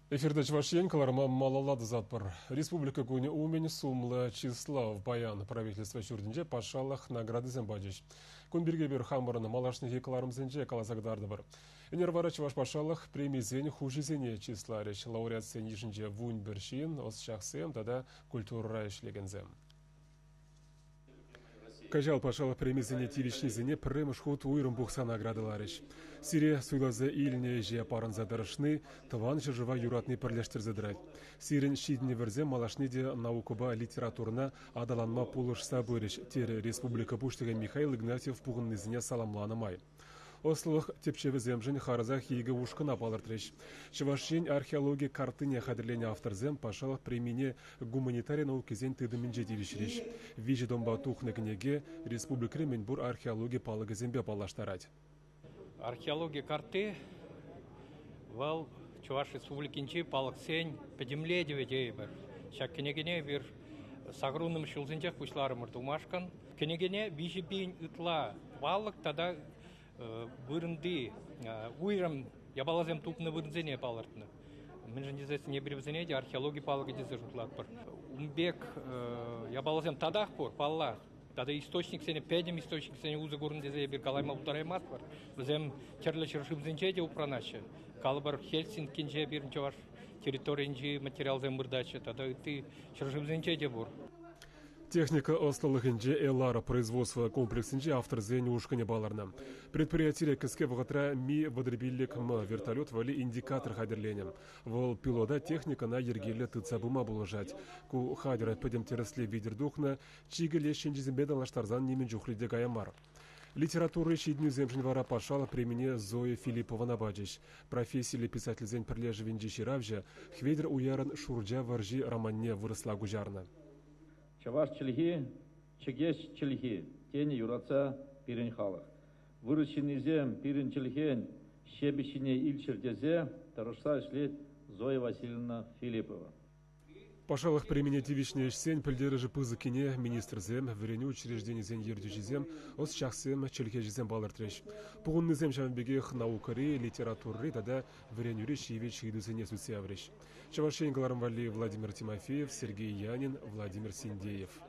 Эфирте Чӑваш Ен кӑларӑма малалла тӑсатпӑр. Республика кунӗ умӗн сумлӑ чыслав паян правительство ҫуртӗнче патшалӑх наградисем пачӗҫ. Кун пирки эпир хамӑрӑн малашнехи кӑларӑмсенче каласа кӑтартӑпӑр. Ӗнер вара Чӑваш патшалӑх премисен хуҫисене чысларӗҫ. Лауреатсен йышӗнче 11 ҫын, ӑсчахсем тата культурӑра ӗҫлекенсем. Кӑҫал патшалӑх премисене тивӗҫнисене пӗрремӗш хут уйрӑм пухса наградӑларӗҫ. Сире суйласа илнӗ ӗҫе парӑнса тӑрӑшни Тӑван ҫӗршыва юратни пӗрлештерсе тӑрать. Сирӗн ҫитӗнӗвӗрсем малашне те наукӑпа литературӑна аталанма пулӑшса пырӗҫ, терӗ республика Пуҫлӑхӗ Михаил Игнатьев пухӑннисене саламланӑ май. Ӑслӑлӑх тӗпчевӗсемшӗн харӑсах икӗ ушкӑна палӑртрӗҫ. Чӑваш Ен археологи карттине хатӗрленӗ авторсем патшалӑх премине гуманитари наукисен тытӑмӗнче тивӗҫрӗҫ. Виҫӗ томпа тухнӑ кӗнеке республикӑри мӗнпур археологи палӑкӗсемпе паллаштарать. Археологи картти вӑл Чӑваш Республикинчи палӑксен пӗтӗмлетӗвӗ тейӗпӗр. Ҫак кӗнекене эпир сакӑрвуннӑмӗш ҫулсенчех пуҫларӑмӑр тумашкӑн. Кӗнекене 3000 ытла палӑк тата вырӑнти уйрӑм япаласем тупнӑ вырӑнсене палӑртнӑ. Мӗншӗн тесессӗн эпир вӗсене те археологи палӑкӗ тесе шутлатпӑр. Ун пек япаласем татах пур, паллах. Тата источниксене, пӗтӗм источниксене усӑ курнӑ тесе эпир калайма пултараймастпӑр. Вӗсем тӗрлӗ ҫӗршывсенче те упранаҫҫӗ. Калӑпӑр, Хельсинкинче пирӗн чӑваш территорийӗнчи материалсем выртаҫҫӗ тата ытти ҫӗршывсенче те пур. Техника ӑслӑлӑхӗнче «Элара» производство комплексӗнче авторсен ушкӑнӗ палӑрнӑ. Предприятире кӗске вӑхӑтра Ми-35 М вертолет валли индикатор хатӗрленӗ. Вӑл пилота техникӑна йӗркеллӗ тытса пыма пулӑшать. Ку хатӗр пӗтӗм тӗрӗслев витӗр тухнӑ, чикӗ леш енчисемпе танлаштарсан нимӗн чухлӗ те кая мар. Литература ҫитӗнӳсемшӗн вара патшалӑх премине Зоя Филипповӑна пачӗҫ. Профессиллӗ писательсен пӗрлешӗвӗнчи ҫыравҫӑ Хветӗр Уярӑн «Шурча вӑрҫи» романне вырӑсла куҫарнӑ. Чӑваш чӗлхи чӗкеҫ чӗлхи тенӗ юратса пирӗн халӑх. Вырӑс ҫыннисем пирӗн чӗлхен ҫепӗҫҫине илччӗр тесе тӑрӑшса ӗҫлет Зоя Васильевна Филиппова. Патшалӑх премине тивӗҫнӗ ӗҫсен пӗлтерӗшӗ пысӑккине министрсем, вӗренӳ учрежденисен ертӳҫисем, ӑсчахсем, чӗлхеҫӗсем палӑртрӗҫ. Пухӑннисем ҫавӑн пекех наукӑри, литературӑри тата вӗренӳри ҫивӗч ыйтусене сӳтсе яврӗҫ. Чӑваш Ен кӑларӑм валли Владимир Тимофеев, Сергей Янин, Владимир Синдеев.